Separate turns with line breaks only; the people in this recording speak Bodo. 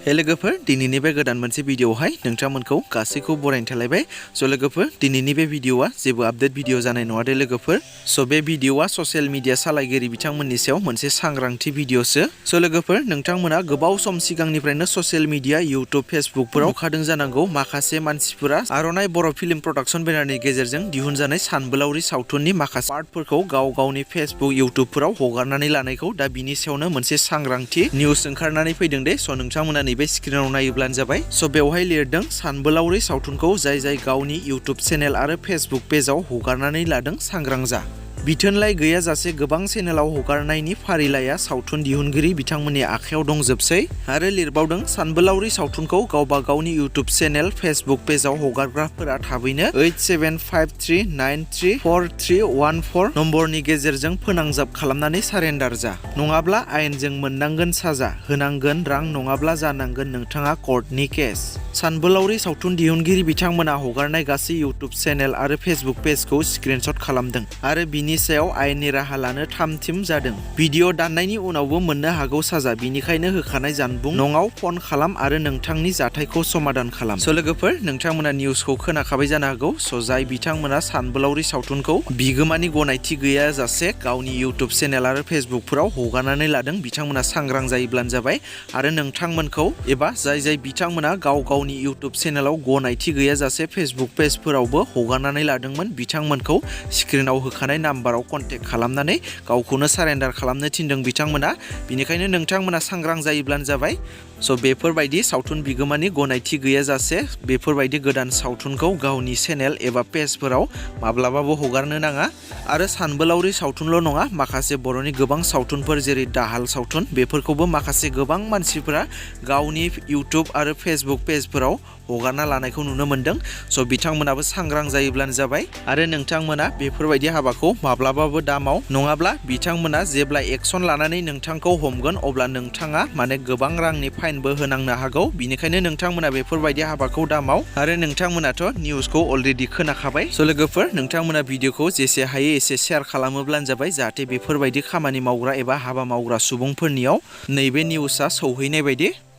हे लोगोफोर दिनैनि बे गोदान मोनसे भिडियोआवहाय नोंथांमोनखौ गासैखौ बरायनो थालायबाय। स' लोगोफोर दिनैनि बे भिडियोआ जेबो आपडेट भिडियो जानाय नङा दे लोगोफोर। स' बे भिडियोआ ससियेल मिडिया सालायगिरि बिथांमोननि सायाव मोनसे सांग्रांथि भिडियोसो। स' लोगोफोर नोंथांमोना गोबाव सम सिगांनिफ्रायनो ससियेल मिडिया इउट्युब फेसबुकफोराव नुखादों जानांगौ माखासे मानसिफोरा आर'नाइ बर' फिल्म प्रडाक्शन बेनारनि गेजेरजों दिहुनजानाय सानबोलावरि सावथुननि माखासे पार्टफोरखौ गाव गावनि फेसबुक इउट्युबफोराव हगारनानै लानायखौ दा बिनि सायावनो मोनसे सांग्रांथि निउस ओंखारनानै फैदों दे। स' नोंथांमोना नैबे स्क्रिनाव नायोब्लानो जाबाय। स' बेवहाय लिरदों सानबोलावरि सावथुनखौ जाय गावनि इउट्युब चेनेल आरो फेसबुक पेजाव हगारनानै लादों सांग्रां जा। बिथोनलाइ गैयाजासे गोबां चेनेलाव हगारनायनि फारिलाइया सावथुन दिहुनगिरि बिथांमोननि आखायाव दंजोबसै। आरो लिरबावदों सानबोलावरि सावथुनखौ गावबा गावनि इउट्युब चेनेल फेसबुक पेजाव हगारग्राफोरा थाबैनो 8753393414 नम्बरनि गेजेरजों फोनांजाब खालामनानै सारेन्डार जा, नङाब्ला आयेनजों मोननांगोन साजा, होनांगोन रां नङाब्ला जानांगोन नोंथाङा कर्टनि केस। सानबोलावरि सावथुन दिहुनगिरि बिथांमोना हगारनाय गासै इउट्युब चेनेल आरो फेसबुक पेजखौ स्क्रिनशट खालामदों आरो बिनि सायाव आयेननि राहा लानो थाम-थिम जादों। भिडिअ दाननायनि उनावबो मोननो हागौ साजा, बिनिखायनो होखानाय जानबुं नङाव फन खालाम आरो नोंथांनि जाथायखौ समाधान खालाम। स' लोगोफोर नोंथांमोना निउसखौ खोनाखाबाय जानो हागौ। स' जाय बिथांमोना सानबोलावरि सावथुनखौ बिगोमानि गनायथि गैयाजासे गावनि इउट्युब चेनेल आरो फेसबुकफोराव हगारनानै लादों बिथांमोना सांग्रां जायोब्लानो जाबाय। आरो नोंथांमोनखौ एबा जाय बिथांमोना गाव गावनि इउट्युब चेनेलाव गनायथि गैयाजासे फेसबुक पेजफोरावबो हगारनानै लादोंमोन बिथांमोनखौ स्क्रिनाव होखानाय नाम्बाराव कन्टेक्ट खालामनानै गावखौनो सारेन्डार खालामनो थिनदों बिथांमोना। बिनिखायनो नोंथांमोना सांग्रां जायोब्लानो जाबाय। स' बेफोरबायदि सावथुन बिगोमानि गनायथि गैयाजासे बेफोरबायदि गोदान सावथुनखौ गावनि चेनेल एबा पेजफोराव माब्लाबाबो हगारनो नाङा। आरो सानबोलावरि सावथुनल' नङा, माखासे बर'नि गोबां सावथुनफोर जेरै दाहाल सावथुन बेफोरखौबो माखासे गोबां मानसिफोरा गावनि इउट्युब आरो फेसबुक पेजफोराव हगारना लानायखौ नुनो मोनदों। स' बिथांमोनाबो सांग्रां जायोब्लानो जाबाय। आरो नोंथांमोना बेफोरबायदि हाबाखौ माब्लाबाबो दामाव, नङाब्ला बिथांमोना जेब्ला एक्सन लानानै नोंथांखौ हमगोन अब्ला नोंथाङा गोबां रांनि फाइनबो होनांनो हागौ। बिनिखायनो नोंथांमोना बेफोरबायदि हाबाखौ दामाव। आरो नोंथांमोनाथ' निउसखौ अलरेडि खोनाखाबाय। स' लोगोफोर नोंथांमोना भिडिअखौ जेसे हायो एसे शेयार खालामोब्लानो जाबाय, जाहाथे बेफोरबायदि खामानि मावग्रा एबा हाबा मावग्रा सुबुंफोरनियाव नैबे निउसआ सौहैनाय बायदि।